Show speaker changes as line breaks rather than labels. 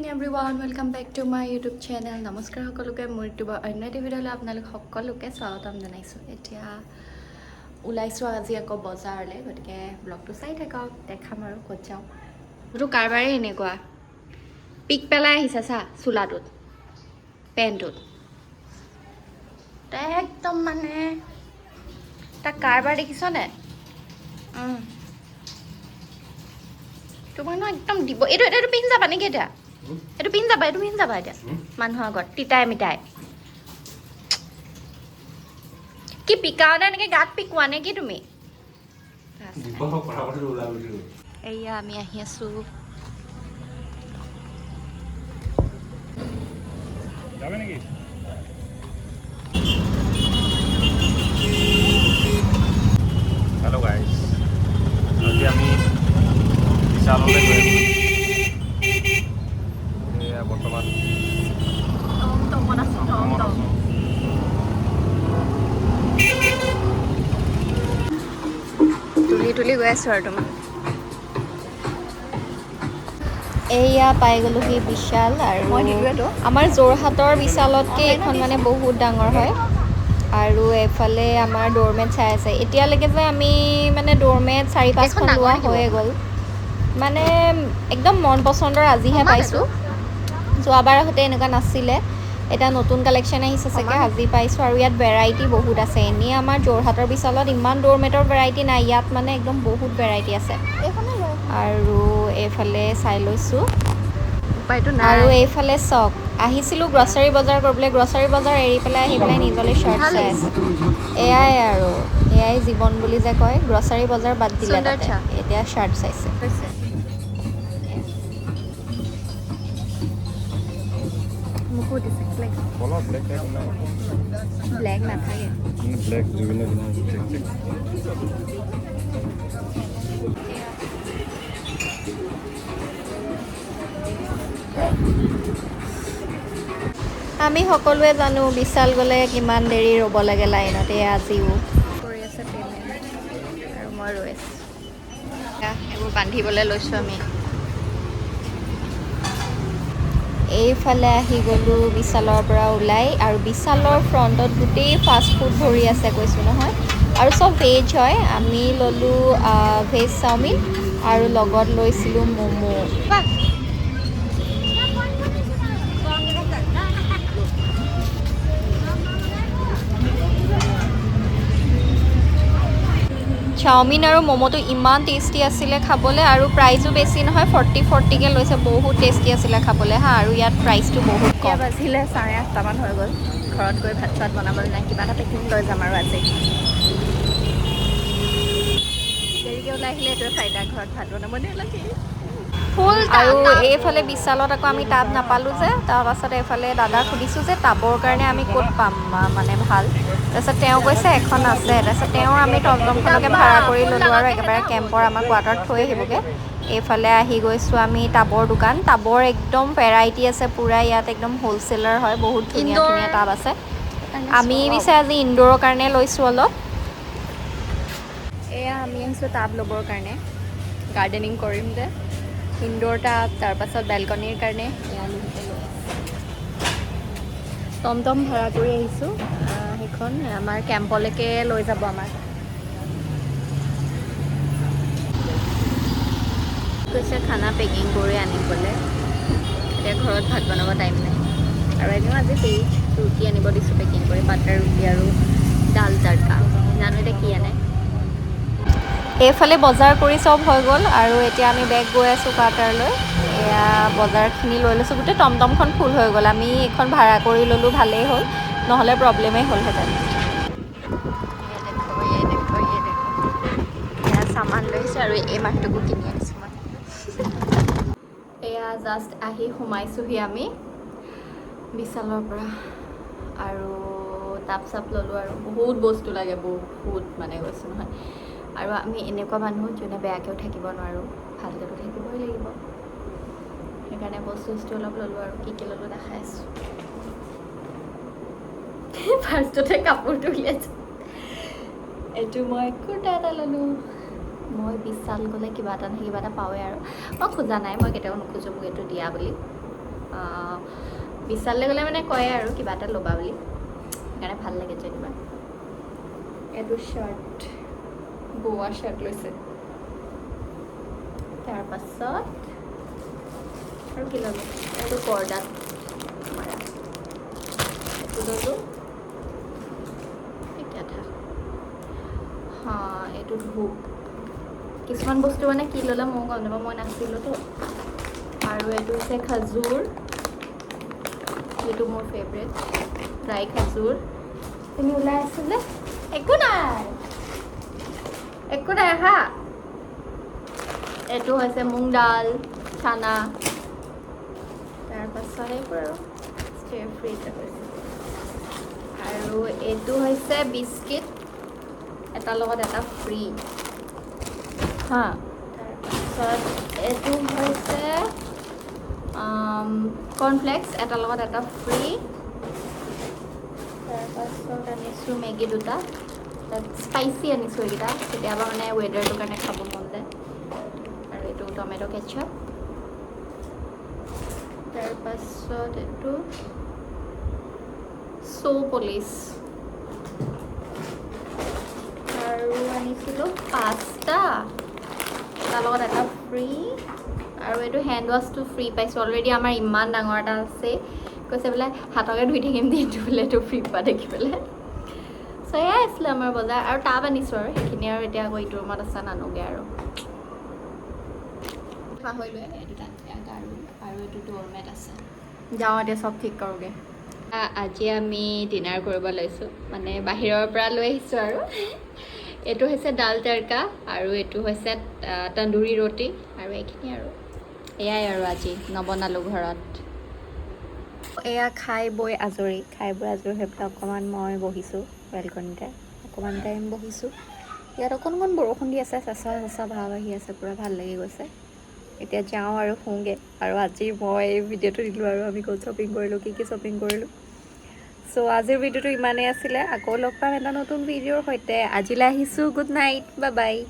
Everyone, welcome back to my YouTube channel. নমস্কাৰ সকলোকে, মোৰ ইউটিউবৰ অন্য এটি ভিডিঅ'লৈ আপোনালোক সকলোকে স্বাগতম জনাইছোঁ। এতিয়া ওলাইছোঁ আজি আকৌ বজাৰলৈ, গতিকে ব্লগটো চাই থাকক, দেখাম আৰু ক'ত যাওঁ। এইটো কাৰবাৰেই এনেকুৱা, পিক পেলাই আহিছে চা চোলাটোত, পেণ্টটোত। তাই একদম মানে তাক কাৰবাৰ দেখিছনে? তোমাৰ ন একদম দিব। এইটো এইটো পিন্ধি যাবা নেকি এতিয়া? এইটো পিন্ধি যাবা, এইটো পিন্ধি যাবা এতিয়া মানুহৰ আগত তিতাই মিতাই? কি পিকাও নে এনেকে গাত পিকোৱা নে কি তুমি? এয়া আমি আহি আছো।
যাবে নাকি? হেল্ল' গাইজ, আজি আমি বিশাললৈ গৈ আছোঁ। এয়া বৰ্তমান
টমটমত আছো,
টমটমত
টমটম।
আছোঁ।
তুলি তুলি গৈ আছো আৰু তোমাৰ। এয়া পাই গ'লোহি বিশাল। আৰু আমাৰ যোৰহাটৰ বিশালতকৈ এইখন মানে বহুত ডাঙৰ হয়। আৰু এইফালে আমাৰ ড'ৰমেট চাই আছে। এতিয়ালৈকে যে আমি মানে ড'ৰমেট চাৰি পাঁচখন লোৱা হৈয়ে গ'ল, মানে একদম মন পচন্দৰ আজিহে পাইছোঁ। যোৱাবাৰ আহোঁতে এনেকুৱা নাছিলে। এতিয়া নতুন কালেকশ্যন আহিছে চাগে, আজি পাইছোঁ। আৰু ইয়াত ভেৰাইটি বহুত আছে। এনেই আমাৰ যোৰহাটৰ বিশালত ইমান ড'ৰমেটৰ ভেৰাইটি নাই, ইয়াত মানে একদম বহুত ভেৰাইটি আছে। আৰু এইফালে চাই লৈছোঁ। আৰু এইফালে চাওক, আহিছিলোঁ গ্ৰছাৰী বজাৰ কৰিবলৈ, গ্ৰছাৰী বজাৰ এৰি পেলাই আহি পেলাই নিজলৈ শ্বাৰ্ট চাই আছে। এয়াই আৰু, এয়াই জীৱন বুলি যে কয়। গ্ৰছাৰী বজাৰ বাদ দিলে তাতে, এতিয়া শ্বাৰ্ট চাইছে। মোকো দিছে।
বলক, ব্লেক টাইপ নাই?
ব্লেক নাথাকে।
মানে ব্লেক জুবিনে চেক চেক।
আমি সকলোৱে জানো বিশাল গ'লে কিমান দেৰি ৰ'ব লাগে লাইনত। এয়া আজিও কৰি আছে পে'মেণ্ট আৰু মই ৰৈ আছোঁ। এয়া, এইবোৰ বান্ধিবলৈ লৈছোঁ আমি। এইফালে আহি গ'লোঁ বিশালৰ পৰা ওলাই আৰু বিশালৰ ফ্ৰণ্টত গোটেই ফাষ্ট ফুড ভৰি আছে, কৈছোঁ নহয়। আৰু চব ভেজ হয়। আমি ল'লোঁ ভেজ চাওমিন আৰু লগত লৈছিলোঁ ম'ম'। চাওমিন আৰু ম'ম'টো ইমান টেষ্টি আছিলে খাবলৈ আৰু প্ৰাইজো বেছি নহয়, 40 40কৈ লৈছে। বহুত টেষ্টি আছিলে খাবলৈ হা। আৰু ইয়াত প্ৰাইচটো বহুত কম। বাজিলে 8:30মান হৈ গ'ল। ঘৰত গৈ ভাত চাত বনাবলৈ নাই, কিবা এটা পেকিং লৈ যাম। আৰু আজি দেৰিকৈ ওলাই আহিলে এইটোৱে ফাইদা, ঘৰত ভাত বনাব নালাগে। আৰু এইফালে বিশালত আকৌ আমি টাব নাপালোঁ যে, তাৰপাছত এইফালে দাদাক সুধিছোঁ যে টাবৰ কাৰণে আমি ক'ত পাম মানে ভাল। তাৰপিছত তেওঁ কৈছে এখন আছে। তাৰপিছত তেওঁ আমি টমটমখনকে ভাড়া কৰি ল'লোঁ আৰু একেবাৰে কেম্পৰ আমাৰ কোৱাৰ্টাৰত থৈ আহিবগৈ। এইফালে আহি গৈছোঁ আমি টাবৰ দোকান। টাবৰ একদম ভেৰাইটি আছে পূৰা ইয়াত, একদম হ'লচেলাৰ হয়। বহুত ধুনীয়া ধুনীয়া টাব আছে। আমি পিছে আজি ইনড'ৰৰ কাৰণে লৈছোঁ অলপ। এয়া আমি আহিছোঁ টাব ল'বৰ কাৰণে, গাৰ্ডেনিং কৰিম যে, ইনড'ৰ টাব, তাৰপাছত বেলকনিৰ কাৰণে। এয়া লোহিতে লৈ আছে। টমটম ভাড়া কৰি আহিছোঁ। সেইখন আমাৰ কেম্পলৈকে লৈ যাব আমাক। কৈছে খানা পেকিং কৰি আনিবলৈ, এতিয়া ঘৰত ভাত বনাব টাইম নাই। আৰু এনেও আজি ভেজ ৰুটি আনিব দিছোঁ পেকিং কৰি, বাটাৰ ৰুটি আৰু ডাল তাড়কা, জানো এতিয়া কি আনে। এইফালে বজাৰ কৰি চব হৈ গ'ল আৰু এতিয়া আমি বেগ গৈ আছোঁ কোৱাৰ্টাৰলৈ। এয়া বজাৰখিনি লৈ লৈছোঁ, গোটেই টমটমখন ফুল হৈ গ'ল। আমি এইখন ভাড়া কৰি ল'লোঁ, ভালেই হ'ল, নহ'লে প্ৰব্লেমেই হ'লহেঁতেন। ये देखो, ये देखो, ये देखो, এয়া চামান লৈছোঁ আৰু এই মানুহটোকো কিনি আনিছোঁ মই। এয়া জাষ্ট আহি সোমাইছোঁহি আমি বিশালৰ পৰা আৰু টাপ চাপ ল'লোঁ আৰু বহুত বস্তু লাগে, বহুত মানে কৈছোঁ নহয়। আৰু আমি এনেকুৱা মানুহ যোনে বেয়াকৈও থাকিব নোৱাৰোঁ, ভালকৈতো থাকিবই লাগিব। সেইকাৰণে বস্তু চস্তু অলপ ল'লোঁ আৰু কি কি ল'লোঁ দেখাই আছোঁ। ফাৰ্ষ্টতে কাপোৰটো উলিয়াইছোঁ। এইটো মই কুৰ্তা এটা ল'লোঁ। মই বিশাল গ'লে কিবা এটা নহয় কিবা এটা পাওঁৱেই আৰু মই খোজা নাই, মই কেতিয়াও নোখোজোঁ মোক এইটো দিয়া বুলি। বিশাললৈ গ'লে মানে কয় আৰু কিবা এটা ল'বা বুলি, সেইকাৰণে ভাল লাগে যেনিবা। এইটো শ্বাৰ্ট, গোৱা শ্বাৰ্ট লৈছে। তাৰপাছত আৰু কি ল'লোঁ? এইটো পৰ্দাত মাৰা এইটো ল'লোঁ। এতিয়া থাক। হা, এইটো ধূপ। কিছুমান বস্তু মানে কি ল'লে ময়ো গম নাপাওঁ, মই নাছিলোঁতো। আৰু এইটো হৈছে খাজুৰ, যিটো মোৰ ফেভৰেট, ড্ৰাই খাজুৰ। তুমি ওলাই আছিলে। একো নাই, একো নাই। হা, এইটো হৈছে মুং দাল, চানা। তাৰপাছত এইবোৰ আৰু ফ্ৰী। আৰু এইটো হৈছে বিস্কিট, এটাৰ লগত এটা ফ্ৰী। হা, তাৰপাছত এইটো হৈছে কৰ্ণফ্লেক্স, এটাৰ লগত এটা ফ্ৰী। তাৰপাছত আনিছোঁ মেগী দুটা, তাত স্পাইচি আনিছোঁ এইকেইটা, কেতিয়াবা মানে ৱেডাৰটোৰ কাৰণে খাব মন যায়। আৰু এইটো টমেট' কেটচাপ। তাৰপাছত এইটো চ' পলিচ। আৰু আনিছিলোঁ পাস্তা, তাৰ লগত এটা ফ্ৰী। আৰু এইটো হেণ্ড ৱাছটো ফ্ৰী পাইছোঁ। অলৰেডি আমাৰ ইমান ডাঙৰ এটা আছে, কৈছে বোলে হাতকে ধুই থাকিম দিনটো বোলে এইটো ফ্ৰী পোৱা দেখি পেলাই। চ' এয়াই আছিলে আমাৰ বজাৰ। আৰু টাব আনিছোঁ আৰু সেইখিনি। আৰু এতিয়া আকৌ ইটো ৰুমত আছে, নানোগৈ আৰু, পাহৰিলোৱে। এইটো তাত গাৰু আৰু এইটো ড'ৰমেট আছে। যাওঁ এতিয়া চব ঠিক কৰোঁগৈ। আজি আমি ডিনাৰ কৰিব লৈছোঁ, মানে বাহিৰৰ পৰা লৈ আহিছোঁ। আৰু এইটো হৈছে ডাল তড়কা আৰু এইটো হৈছে তন্দুৰী ৰুটি আৰু এইখিনি আৰু এয়াই আৰু আজি নবনালোঁ ঘৰত। এয়া খাই বৈ আজৰি, খাই বৈ আজৰি হৈ পেলাই অকণমান মই বহিছোঁ বেলকনিতে, অকণমান টাইম বহিছোঁ। ইয়াত অকণ অকণ বৰষুণ দি আছে, চেঁচা চেঁচা ভাৱ আহি আছে, পূৰা ভাল লাগি গৈছে। এতিয়া যাওঁ আৰু শুওঁগৈ। আৰু আজি মই এই ভিডিঅ'টো দিলোঁ আৰু আমি ক'ত শ্বপিং কৰিলোঁ, কি কি শ্বপিং কৰিলোঁ। চ' আজিৰ ভিডিঅ'টো ইমানেই আছিলে। আকৌ লগ পাম এটা নতুন ভিডিঅ'ৰ সৈতে। আজিলৈ আহিছোঁ। Good night, bye bye.